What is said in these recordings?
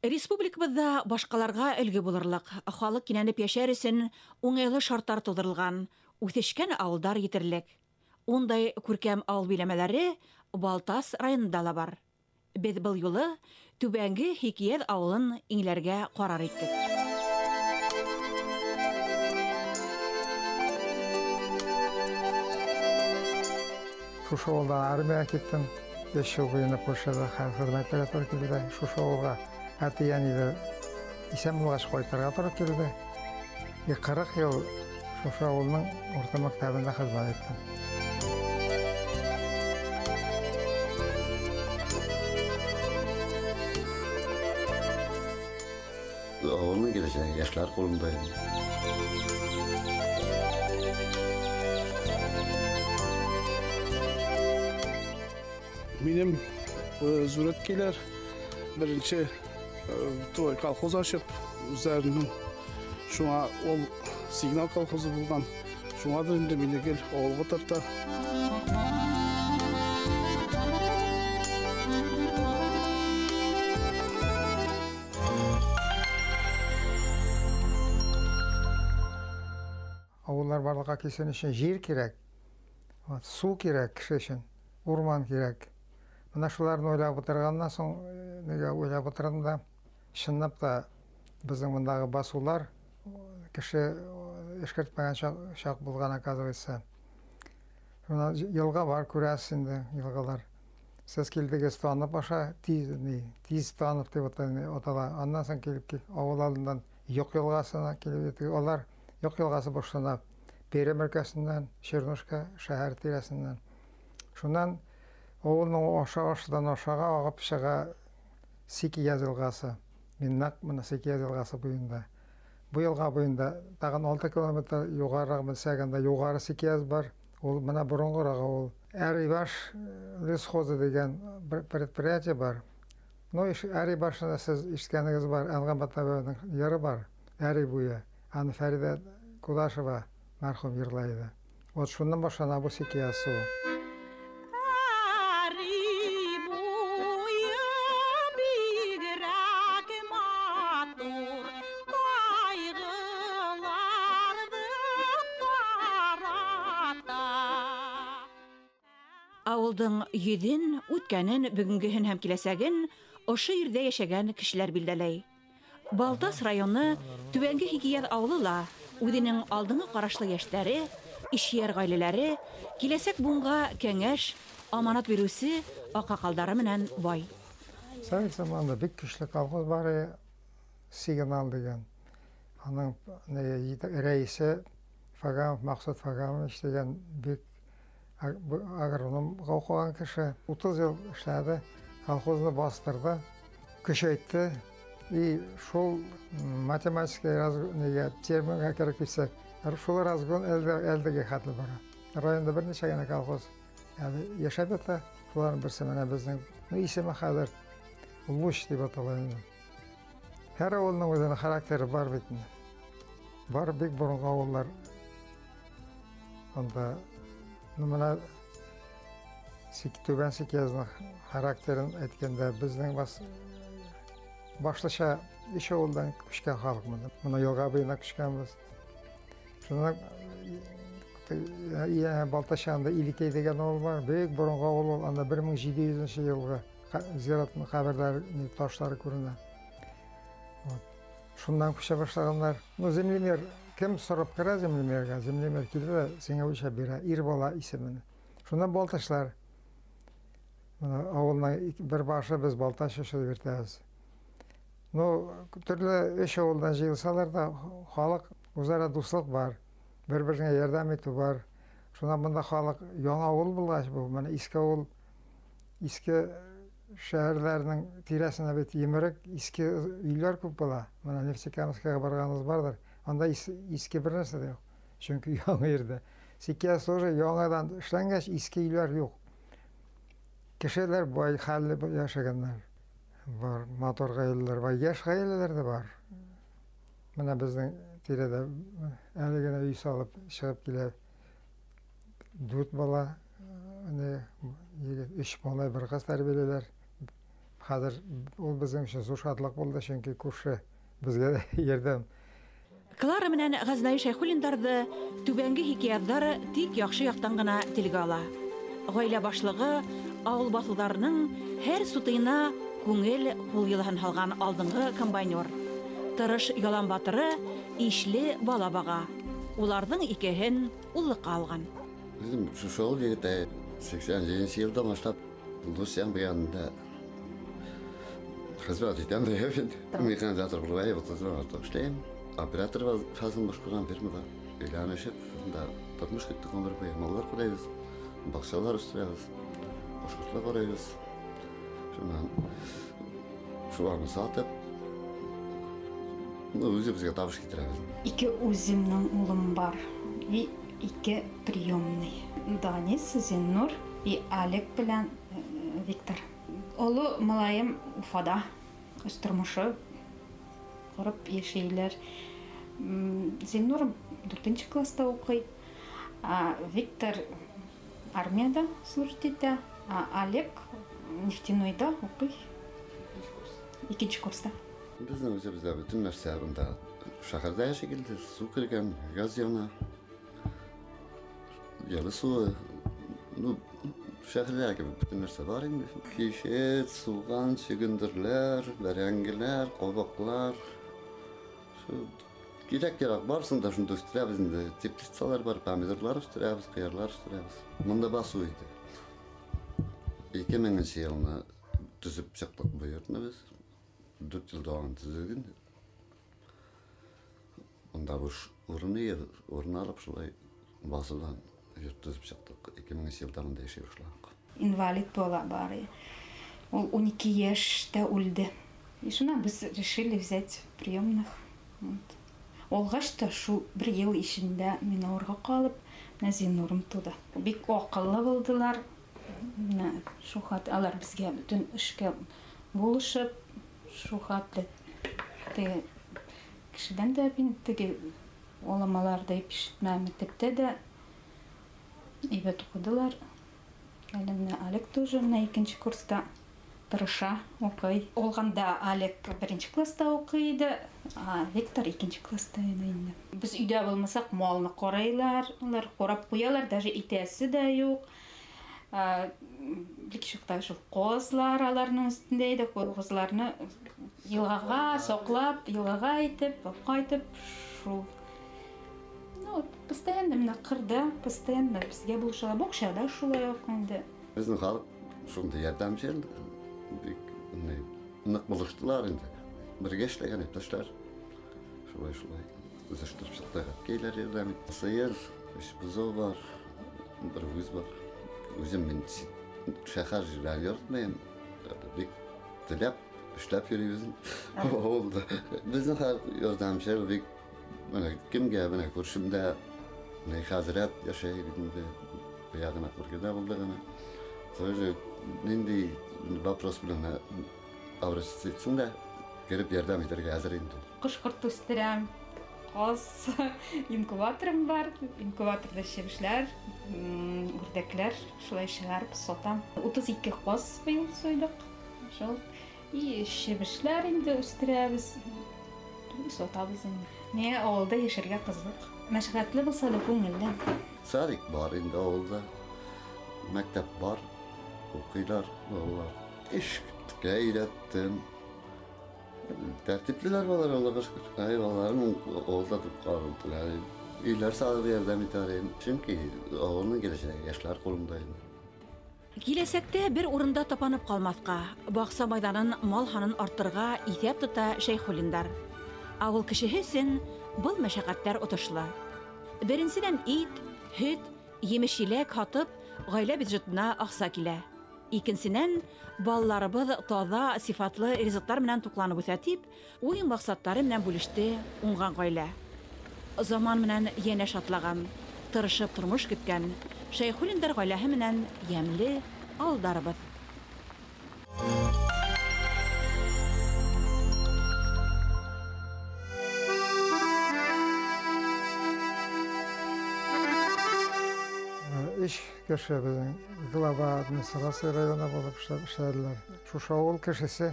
Республикабызда башкаларга өлге булырлык, халык кинәнеп яшәр өчен уңайлы шартлар тудырылган, үсешкән авылдар етерлек. Ундай күркәм авыл биләмәләре Балтас районында ла бар. Без был юлы Түбәнге Һикияз авылын иңләргә карар иттек. Шушы авылдан армиягә киттем. 5 ел буена Польшада хәрби хезмәттә туры килде. Шушы авылга әти-әни дә исән булгач кайтырга туры килде. И 40 ел шушы авылның урта мәктәбендә хезмәт иттем. Авылның киләчәге яшьләр кулында инде. Минем зур әткәйләр беренче той колхоз ачып, үзләренең шуңа ул Сигнал колхозы булган. Шуңадыр инде мине гел авылга тарта. Авыллар барлыкка килсен өчен җир кирәк, вот, су кирәк кеше өчен, урман кирәк. Менә шуларны уйлап утырганнан соң, нигә уйлап утырдым да, чынлап та безнең мондагы басулар кеше эшкәртмәгән чак, чак булган, оказывается. Шуннан елга бар, күрәсез инде, елгалар. Сез килдегез Танып аша, тиз, ни, тиз Танып дип атала. Аннан соң килеп авыл алдыннан Йок елгасына килеп җиттек. Алар Йок елгасы башлана Пермь өлкәсеннән, Чернушка шәһәре тирәсеннән. Шуннан авылның аша ашадан ашага агып чыга Сикияз елгасы. Мин нәкъ менә Сикияз елгасы буенда. Бу елга буенда тагын 6 километр югарырак менсәк, анда Югары Сикияз бар. Ул менә борынгырак авыл. Әрибаш лесхозы дигән бер предприятие бар. Ну, Әрибашны сез ишеткәнегез бар, Әнгам Батнабаевның йыры бар, Әри буе. Аны Фәридә Кудашева мәрхүм йырлай иде. Вот шуннан башлана бу Сикияз суы. Әри буе бигрәк матур, кайгыларны тарата. Авылдың йөзен, үткәнен, бүгенгеһен һәм киләсәген ошо ирдә яшәгән кешеләр билдәләй. Балтас районы Түбәнге Һикияз авылы ла үзенең алдынгы карашлы яшьләре, ишьяр гаиләләре, киләсәк буынга кәңәш, аманат бирүче акакалдары менән бай. Совет заманында бик көчле колхоз бар иде, Сигнал дигән. Аның рәисе Фагамов Максут Фагамович дигән бик агрономга укыган кеше. 30 ел эшләде, колхозны бастырды, көчәйтте. И шул математический нигә терминга кереп китсәк, шул разгон әлдеге хәтле бара. Районда берничә генә колхоз әле яшәп ята. Шуларның берсе менә безнең, ну, исеме хәзер Луч дип атала инде. Һәр авылның үзенең характеры бар бит инде. Бар бик борынгы авыллар. Анда, ну, менә Түбән Сикиязның характерын әйткәндә, безнең бас, башлыча өч авылдан күчкән халык монда. Моны елга буена күчкәнбез. Шуннан Балтач янында Илекәй дигән авыл бар. Бик борынгы авыл ул. Анда 1700 елгы зиратның каберләре, ташлары күренә. Вот. Шуннан күчә башлаганнар. Ну, землемер, кем сорап керә землемерга, землемер килә дә сиңа үлчәп бирә, ир бала исемен. Шуннан балтачлар. Менә авылның бер башы без Балтач очы дип йөртәбез. Ну, төрле өч авылдан җыелсалар да, халык үзара дуслык бар, бер-береңә ярдәм итү бар. Шуннан монда халык яңа авыл булгач бу, менә иске авыл, иске шәһәрләрнең тирәсенә бит емерек иске өйләр күп була. Менә Нефтекамскага барганыгыз бардыр. Анда иске бер нәрсә дә юк. Чөнки яңа йирдә. Сикияз тоже яңадан эшләнгәч, иске өйләр юк. Кешеләр бай хәлле яшәгәннәр. Бар матур гаиләләр бар, яшь гаиләләр дә бар. Менә безнең тирәдә әле генә өй салып чыгып килә. Дүрт бала, егет, өч малай, бер кыз тәрбиялиләр. Хәзер ул безнең өчен зур шатлык булды, чөнки күрше безгә дә ярдәм. Клара менән Газнай Шәйхуллиндарҙы түбәнге хикәйәттәр тик яҡшы яҡтан ғына телгә ала. Ғаилә башлығы ауыл баҫыуҙарының һәр сутыйына күңел ҡул йылыһын һалған алдынғы комбайнер. Тырыш ялан батыры ишле бала баға. Уларҙың икеһен уллыҡҡа алған. Bizim шул егете 87 елдан башлап Лусян буянында хезмәт итәм дә инде. Механизатор булып 30 артык эшләйм. Оператор вазифасын башкарган фирмада өйләнешеп, шунда тормыш көттек гомер буе. Маллар карайбыз, бакчалар үстерәбез, башкортлар карайбыз. Шуннан шуларны сатып, үзебезгә табыш китерәбез. Ике үземнең улым бар. И ике приемный. Данис, Зиннур и Олег белән Виктор. Олы малаем Уфада үз тормышы корып яшәйләр. Зиннур 4 класста укый, а Виктор армияда служить итә, а Олег нефтяныйда укый. 2 курста. Безнең үзебездә бөтен нәрсә монда. Шәһәрдә яши килде, су кергән, газ яна. Ялы суы, ну, шәһәрдә кебек бөтен нәрсә бар инде. Кишет, суган, чөгендерләр, бәрәңгеләр, кабаклар. Шу кирәк-ярак барысын да шунда үстерәбез инде. Теплицалар бар, помидорлар үстерәбез, кыярлар үстерәбез. Монда басу иде. 2000 елны төзеп чыктык бу йортны без. 4 ел дәвамында төзедек инде. Монда буш урын урын алып шулай басудан йорт төзеп чыктык. 2000 елда монда яши башладык. Инвалид була бары. Ул 12 яшьтә үлде. И шуннан без решили взять приемных. Вот. Олгач та шу бер ел эчендә мин авырга калып, менә Зиннурым туды. Бик акыллы булдылар. Менә шу хат алар безгә бөтен эшкә булышып, шу хатлы теге кешедән дә мин теге оламалар да ишетмәм, мәктәптә дә әйбәт укыдылар. Әле менә Олег тоже менә 2 курста тырыша, укый. Олганда Олег 1 класста укый иде, а Виктор 2 класста иде инде. Без өйдә булмасак, малны карайлар, алар карап куялар, даже итәсе дә юк. Бик чакта шул козлар аларның өстендә иде, козларны елгага саклап, елгага итеп, кайтып шул. Ну, постоянно менә кырда, постоянно безгә булышалар. Бакчада шулай ук инде. Безнең халык шундый ярдәмчел, бик нык булыштылар инде. Бергә эшләгән иптәшләр. Шулай-шулай үзләштереп чыктык. Әткәйләр ярдәм итте. Сыер, өч бозау бар, бер үгез бар. Үзем мин шәһәр җирләрен яратмыйм. Бик теләп эшләп йөрибез авылда. Безнең халык ярдәмчел, бик менә кемгә, менә күршемдә менә хәзрәт яшәй бит инде. Бая гына күргәндә булды гына. Тоже нинди вопрос белән обращаться итсең дә, кереп ярдәм итәргә әзер инде. Кош-корт үстерәм. Каз инкубаторым бар. Инкубаторда чебешләр, үрдәкләр шулай чыгарып сатам. 32 каз быел суйдык. Шул. И чебешләр инде үстерәбез. Сатабыз инде. Миңа авылда яшәргә кызык. Мәшәкатьле булса да күңелле. Садик бар инде авылда. Мәктәп бар. Укыйлар балалар. Эшкә өйрәттем. Тәртиплеләр балалар, Аллага шөкер. Ай, балаларым авылда торып калдылар. Өйләр салып ярдәм итәр. Чөнки авылның киләчәге яшьләр кулында инде. Киләсәктә бер урында тапанып калмаска, бакса майданын мал һанын арттырырга иҫәп тота Шәйхуллиндар. Авыл кешеһе өсөн был мәшәҡәттәр отошлы. Беренсенән ит, һөт, емеш-еләк һатып, ғаилә бюджетына аҡса килә. Икенсенән, балаларыбыҙ таҙа, сифатлы ризыҡтар менән туҡланып үҫә тип, уйын маҡсаттары менән бүлеште уңған ғаилә. Заман менән йәнәш атлаған, тырышып тормош көткән Шәйхуллиндар ғаиләһе менән йәмле алдарыбыҙ. Өч кеше безнең глава администрация районы булып эшләделәр. Шушы авыл кешесе,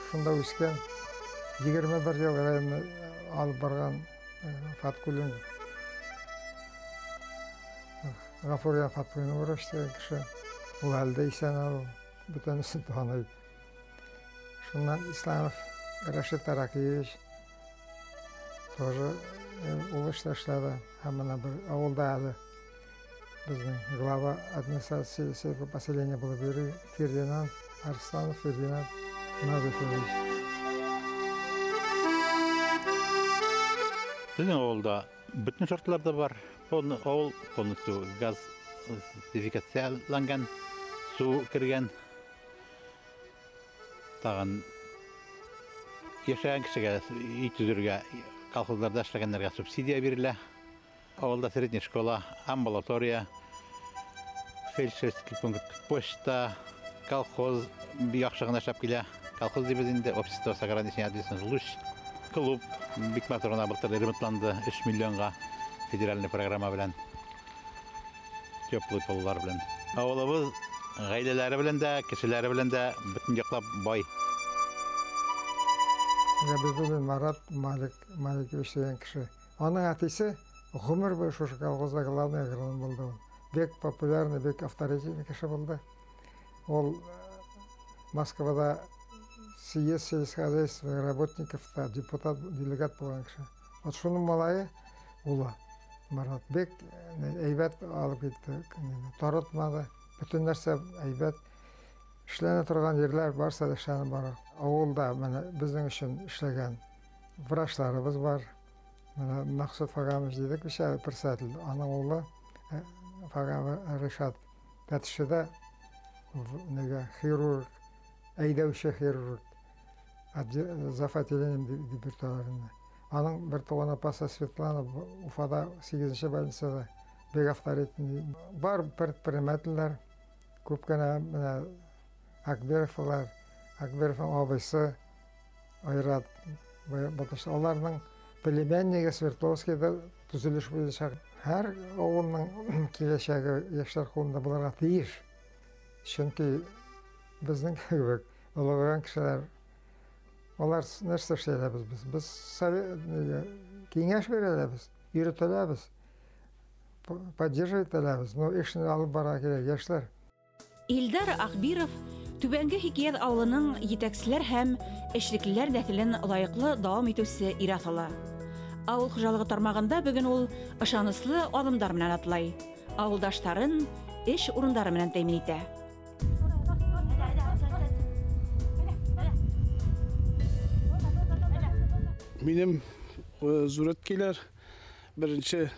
шунда үскән, 21 ел районны алып барган Фаткуллин Гафурия Фаткуллин Нурович дигән кеше. Ул әле дә исән, ул бөтенесен таный. Шуннан Исламов Рашид Таракиевич тоже ул эштә эшләде. Һәм менә бер авылда әле безнең глава администрации сельского поселения булып йөри Фердинанд Арсланов Фердинанд Назифович. Безнең авылда бөтен шартлар да бар. Авыл полностью газификацияланган, су кергән. Тагын яшәгән кешегә өй төзергә, колхозларда эшләгәннәргә субсидия бирелә. Авылда средняя школа, амбулатория, фельдшерский пункт, почта, колхоз яхшы гына эшләп килә. Колхоз дибез инде, общество с ограниченной ответственностью «Луч», клуб бик матур гына былтыр ремонтланды 3 миллионга федеральный программа белән. Теплый поллар белән. Авылыбыз гаиләләре белән дә, кешеләре белән дә бөтен яклап бай. Габидуллин Марат Малик Маликович дигән кеше. Аның әтисе гомер буе шушы колхозда главный агроном булды ул. Бик популярный, бик авторитетный кеше булды. Ул Москвада съезд сельскохозяйственных работников та депутат, делегат булган кеше. Вот шуның малае, улы Марат бик әйбәт алып китте, таратмады. Бөтен нәрсә әйбәт. Эшләнә торган җирләр барса да эшләнеп бара. Авылда менә безнең өчен эшләгән врачларыбыз бар. Менә Максут Фагамович дидек бит әле, председатель. Аның улы Фагамов Ришат Тәтешедә нигә хирург, әйдәүче хирург. Зав отделением дип йөртәләр инде. Аның бер туган апасы Светлана Уфада 8 больницада бик авторитетный. Бар предпринимательләр, күп кенә менә Акберовлар, Акберовның абыйсы Айрат, аларның племяннигы Свердловскийда төзелеш буенча. Һәр авылның киләчәге яшьләр кулында булырга тиеш. Чөнки безнең кебек олыгайган кешеләр, алар нәрсә эшли алабыз без? Без совет, киңәш бирә алабыз, өйрәтә алабыз, поддерживать итә алабыз. Но эшне алып барырга кирәк яшьләр. Илдар Акбиров Түбәнге Һикият авылының җитәкчеләр һәм эшлеклеләр нәселен лаеклы дәвам итүче ир-ат ала. Авыл хуҗалыгы тармагында бүген ул ышанычлы адымнар белән атлай. Авылдашларын эш урыннары белән тәэмин итә. Минем зур әткәйләр беренче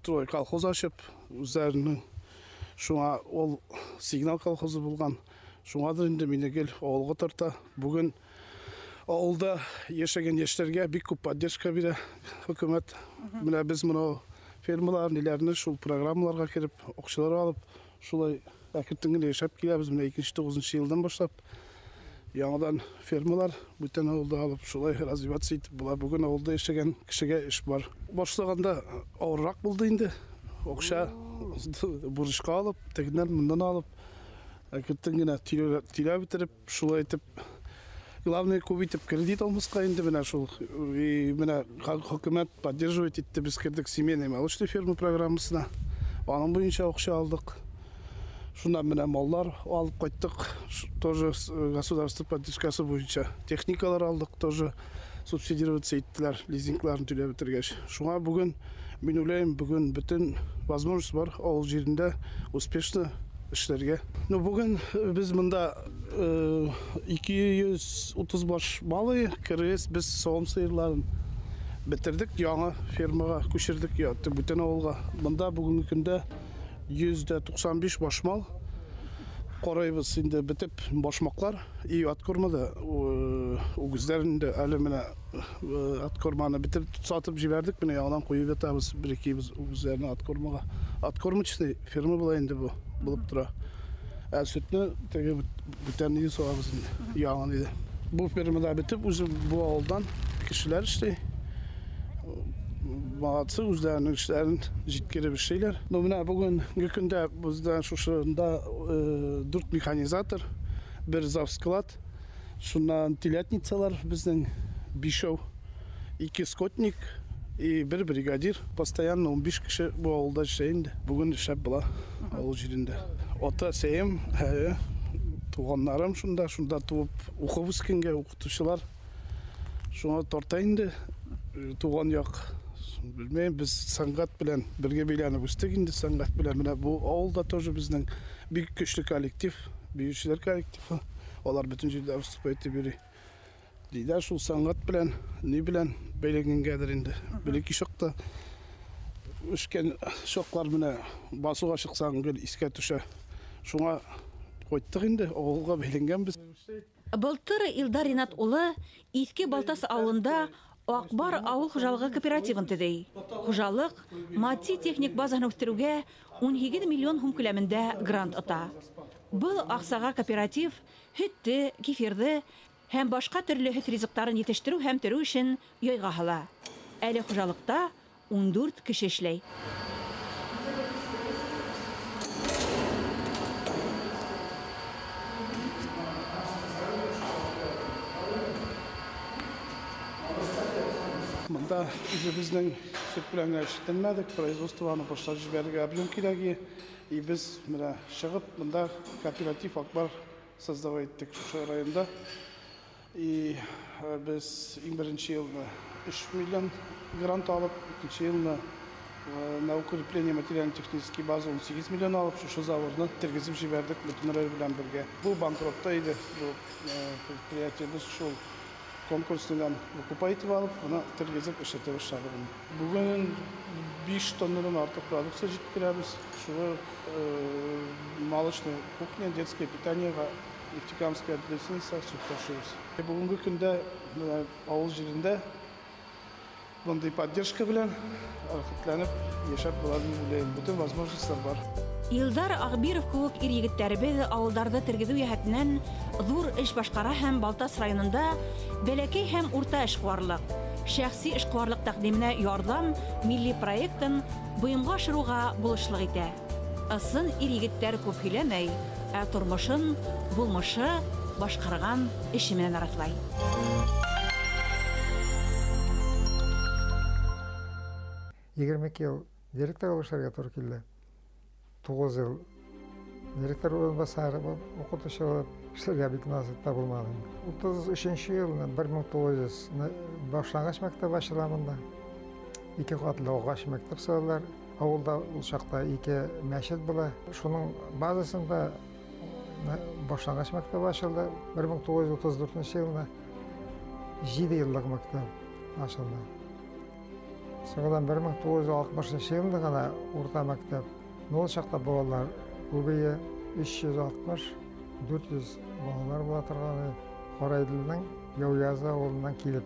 трой колхоз ачып, үзләренең, шуңа ул Сигнал колхозы булган. Шуңадыр инде мине гел авылга тарта. Бүген авылда яшәгән яшьләргә бик күп поддержка бирә хөкүмәт. Менә без моны фермалар, ниләрне шул программаларга кереп, акчалар алып, шулай әкрен генә яшәп киләбез. Менә 2009 елдан башлап яңадан фермалар бүтән авылда алып, шулай развиваться итеп була. Бүген авылда яшәгән кешегә эш бар. Башлаганда авыррак булды инде. Акча бурычка алып, тегеннән моннан алып, әкрен генә түләп бетереп, шулай итеп, главное, күп итеп кредит алмаска инде менә шул. И менә хөкүмәт поддерживать итте, без кердек семейный молочный ферма программасына. Аның буенча акча алдык. Шуннан менә маллар алып кайттык, тоже государство поддержкасы буенча. Техникалар алдык, тоже субсидироваться иттеләр, лизингларын түләп бетергәч. Шуңа бүген, мин уйлыйм, бүген бөтен возможность бар авыл җирендә успешно эшләргә. Ну, бүген без монда 230 баш малы, кыргыз, без савым сыерларын бетердек, яңа фермага күчердек, бүтән авылга. Монда бүгенге көндә 195 баш мал. Карайбыз инде бетеп башмаклар и откормада үгезләр инде әле менә откорманы бетереп сатып җибәрдек, менә яңадан куеп ятабыз бер ике үгезләрне откормага. Откормочный ферма була инде бу, булып тора. Ә сөтне теге бүтән иде савабыз инде, яңа иде. Бу фермада бетеп үзе бу авылдан кешеләр эшли. Молодцы, үзләренең эшләрен җиткереп эшлиләр. Ну, менә бүгенге көндә бездә шушында 4 механизатор, бер завсклад, шуннан телятницалар безнең 5, 2 скотник и бер бригадир. Постоянно 15 кеше бу авылда эшли инде. Бүген эшләп була авыл җирендә. Ата-әсәем, туганнарым шунда, шунда туып укып үскәнгә укытучылар. Шуңа тарта инде туган як. Белмәйм, без сәнгать белән бергә бәйләнеп үстек инде, сәнгать белән. Менә бу авылда тоже безнең бик көчле коллектив, биючеләр коллективы. Алар бөтен җирдә выступать итеп йөри. Дидә шул сәнгать белән, ни белән бәйләнгәнгәдер инде. Бәләкәй чакта үскән чаклар менә басуга чыксаң гел искә төшә. Шуңа кайттык инде, авылга бәйләнгәнбез. Былтыр Илдар Ринат улы Иске Балтас авылында Акбар авыл хуҗалыгы кооперативын төзи. Хуҗалык матди техник базаны үстерүгә 18 миллион һум күләмендә грант ота. Был аксага кооператив һөтте, кефирды һәм башка төрле һөт ризыкларын җитештерү һәм төрү өчен яйга һала. Әле хуҗалыкта 14 кеше эшләй. Монда үзебезнең сөт белән генә чикләнмәдек, производствоны башлап җибәрергә объем кирәк. И без менә чыгып монда кооператив Акбар создавать иттек шушы районда. И без иң беренче елны 3 миллион грант алып, икенче елны на укрепление материально-технической базы 18 миллион алып, шушы заводны тергезеп җибәрдек бөтен район белән бергә. Бу банкротта иде, бу предприятиебез шул конкурсныйдан выкупать итеп алып, моны тергезеп эшләтә башладык. Бүген 5 тоннадан артык продукция җиткерәбез. Шуны молочная кухня, детское питаниега Нефтекамская лесница сөт ташыйбыз. Бүгенге көндә авыл җирендә мондый поддержка белән рәхәтләнеп яшәп була дип уйлыйм. Бөтен возможностьлар бар. Илдар Акбиров кебек ир егетләребез авылдарда тергезү җәһәтеннән зур эш башкара һәм Балтас районында бәләкәй һәм урта эшкуарлык, шәхси эшкуарлык тәкъдименә ярдәм милли проектын буемга ашыруга булышлык итә. Ысын ир егетләр күп һөйләмәй, ә тормышын, булмышы башкарган эше менән раслай. 22 ел директор булып эшләргә туры килде. 9 ел директор урынбасары булып, укытучы булып эшләргә бик насыйп та булмады. 33 елны 1900 башлангыч мәктәп ачыла монда. 2 катлы агач мәктәп салалар. Авылда ул чакта 2 мәчет була. Шуның базасында башлангыч мәктәп ачылды. 1934 елны 7 еллык мәктәп ачылды. Соңыннан 1960 елны гына урта мәктәп. Ул чакта балалар күбәя, 360-400 балалар була торган. Карайдылның Яуязы авылыннан килеп,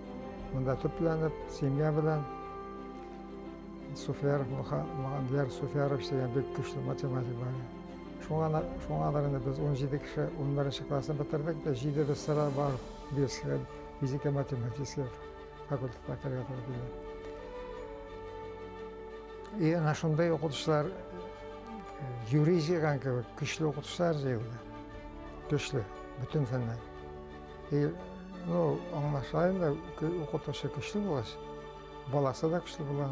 монда төпләнеп, семья белән Суфияров Мөхәммәдьяр Суфияров дигән бик көчле математик бар. Шуңа инде без 17 кеше 11 классны бетердек тә, 7 без сыра барып физика-математический факультетка керергә туры килде. И ана шундай укытучылар юри җыйган кебек көчле укытучылар җыелды. Көчле, бөтен фәннән. И, ну, аңлашыла инде, укытучы көчле булгач, баласы да көчле була.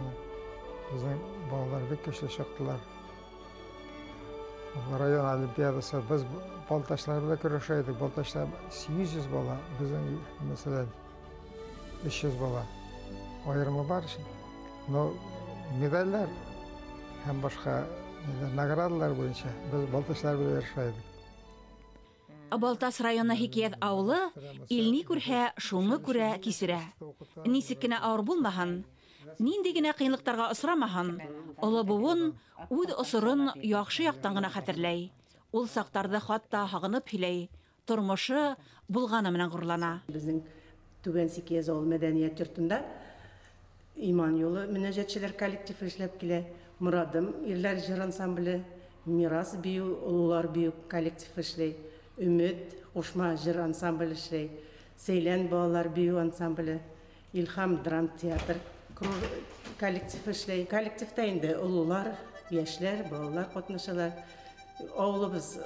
Безнең балалар бик көчле чыктылар. Район олимпиадасы, без балтачлар белән көрәшә идек. Балтачлар 800 бала, безнең, мәсәлән, 300 бала. Аерма бар. Но медальләр һәм башка наградалар буенча без балтачлар белән ярыша идек. Балтас районы Хикият авылы илни күрһә, шуны күрә кисерә. Нисек кенә авыр булмаһын, нинди генә кыенлыкларга осрамаһын, олы буын үз осырын яхшы яктан гына хәтерләй. Ул сактарда хатта һагынып һөйләй, тормышы булганы менән горурлана. Безнең Түбән Сикияз авыл мәдәният йортында Иман юлы мөнәҗәтчеләр коллективы эшләп килә. Мурадым ирләр җыр ансамбле, Мирас бию, олылар бию коллективы эшләй. Өмет кушма җыр ансамбле эшләй. Сәйлән балалар бию ансамбле, Илһам драм театр коллективы эшләй. Коллективта инде олылар, яшьләр, балалар катнашалар. Авылыбыз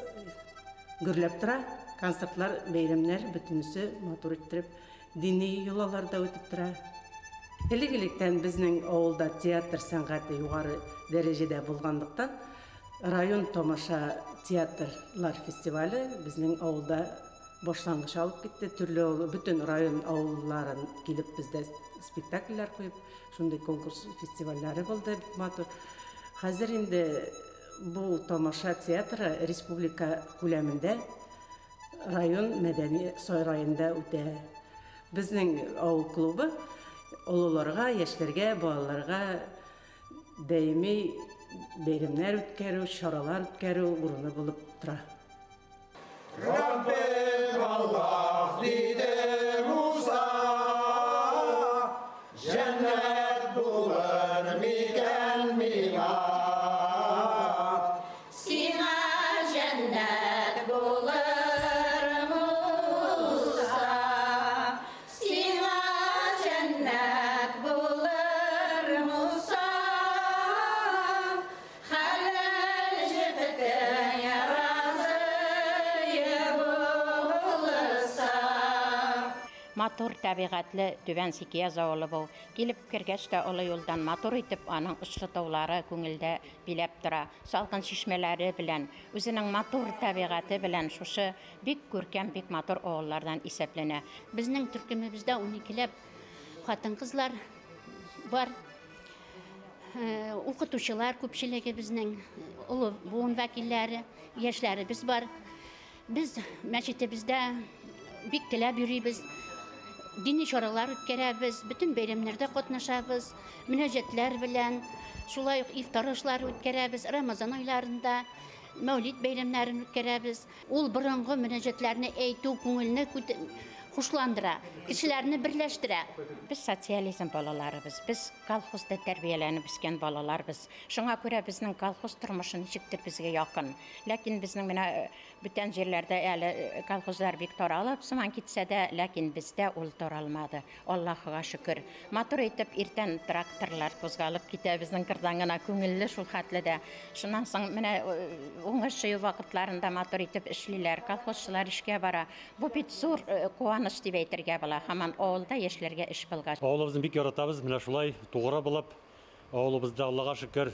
гөрләп тора, концертлар, бәйрәмнәр бөтенесе матур иттереп, дини йолалар да үтеп тора. Элек-электән безнең авылда театр сәнгате югары дәрәҗәдә булганлыктан, район тамаша театрлар фестивале безнең авылда башлангыч алып китте. Төрле бөтен район авылларын килеп бездә спектакльләр куеп, шундый конкурс фестивальләре булды, бик матур. Хәзер инде бу тамаша театры республика күләмендә район мәдәни сараенда үтә. Безнең авыл клубы олыларга, яшьләргә, балаларга даими бәйрәмнәр үткәрү, чаралар үткәрү урыны булып тора. Rabbim Allah dedi Musa, cennet bulur miken miňa? Sina cennet bulur Musa, sina cennet bulur Musa, halal jiftin razı bulsa. Матур табигатьле Түбән Сикияз авылы бу. Килеп кергәч тә олы юлдан матур итеп аның очлы таулары күңелдә биләп тора. Салкын чишмәләре белән, үзенең матур табигате белән шушы бик күркәм, бик матур авыллардан исәпләнә. Безнең төркемебездә 12ләп хатын-кызлар бар. Укытучылар күпчелеге безнең олы буын вәкилләре, яшьләребез бар. Без мәчетебездә бик теләп йөрибез. Дини чаралар үткәрәбез, бөтен бәйрәмнәрдә катнашабыз, мөнәҗәтләр белән, шулай ук ифтар ашлары үткәрәбез, Рамазан айларында Мәүлид бәйрәмнәрен үткәрәбез. Ул борынгы мөнәҗәтләрне әйтү күңелне хушландыра, кешеләрне берләштерә. Без социализм балаларыбыз, без колхозда тәрбияләнеп үскән балаларбыз. Шуңа күрә безнең колхоз тормышы ничектер безгә якын. Ләкин безнең менә бүтән җирләрдә әле колхозлар бик таралып сыман китсә дә, ләкин бездә ул таралмады. Аллаһыга шөкер. Матур итеп иртән тракторлар кузгалып китә, безнең кырдан гына күңелле шул хәтле дә. Шуннан соң менә уңыш җыю вакытларында матур итеп эшлиләр, колхозчылар эшкә бара. Бу бит зур куаныш дип әйтергә була. Һаман авылда яшьләргә эш булгач. Авылыбызны бик яратабыз, менә шулай тугры булып, авылыбызда Аллага шөкер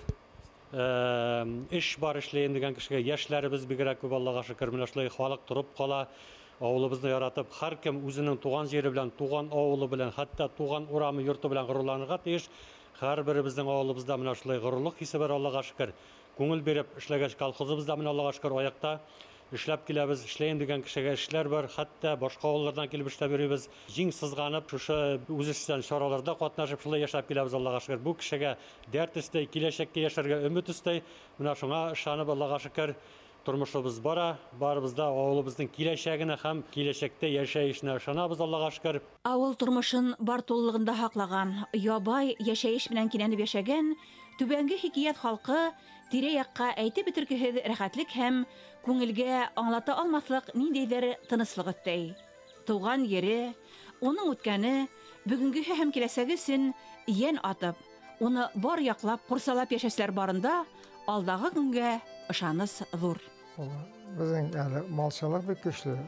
эш бар эшләйм дигән кешегә яшьләребез бигрәк күп, Аллага шөкер, менә шулай халык торып кала. Авылыбызны яратып, һәркем үзенең туган җире белән, туган авылы белән, хәтта туган урамы, йорты белән горурланырга тиеш. Һәрберебезнең авылыбызда менә шулай горурлык хисе бар, Аллага шөкер. Күңел биреп эшләгәч, колхозыбызда менә Аллага шөкер аякта эшләп киләбез, эшләйм дигән кешегә эшләр бар, хәтта башка авыллардан килеп эшләп йөрибез. Җиң сызганып, шушы үзешчән чараларда катнашып, шулай яшәп киләбез, Аллага шөкер. Бу кешегә дәрт өстәй, киләчәккә яшәргә өмет өстәй. Менә шуңа ышанып, Аллага шөкер, тормышыбыз бара, барыбыз да авылыбызның киләчәгенә һәм киләчәктә яшәешенә ышанабыз, Аллага шөкер. Авыл тормышын бар тулылыгында һаклаган, ябай яшәеш белән кинәнеп яшәгән Түбәнге Һикият халкы тирә-якка әйтеп бетергесез рәхәтлек һәм күңелгә аңлата алмаслык ниндәйдер тынычлык өстәй. Туган ере, уның үткәне, бүгенгеһе һәм киләчәге өчен йән атып, уны бар яклап, курсалап яшәүчеләр барында алдагы көнгә ышаныч зур. Безнең әле малчылык бик көчле.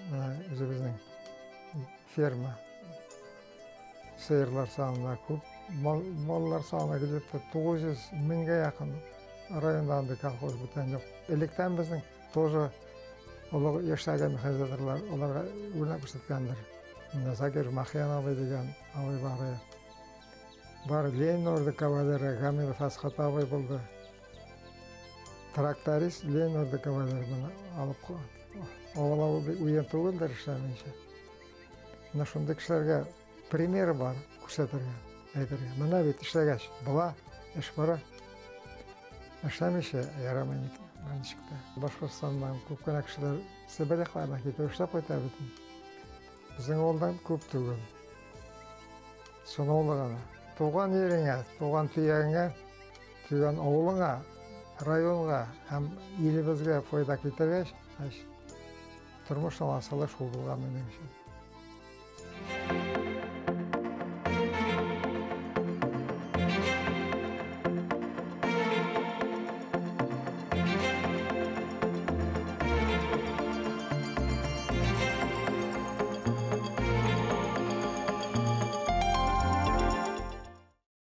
Менә үзебезнең ферма. Сыерлар саны күп, маллар саны где-то 900 меңгә якын районда андый колхоз бүтән юк. Электән безнең тоже олы яшьтәге механизаторлар аларга үрнәк күрсәткәндер. Менә Закир Махиян абый дигән абый бар. Бар Ленин орды кавалеры Гамилов Асхат абый булды. Тракторист Ленин орды кавалеры моны алып авыл уен түгелдер эшләмичә. Менә шундый кешеләргә пример бар күрсәтергә, әйтергә. Менә бит эшләгәч, була, эш бара. Эшләмичә ярамый ничек тә. Башкортстаннан күп кенә кешеләр Себер якларына китеп эшләп кайта бит. Безнең авылдан күп түгел. Санаулы гына. Туган ереңә, туган төягеңә, туган авылыңа, районга һәм илебезгә файда китергәч, тормыш асылы шул булган минем өчен.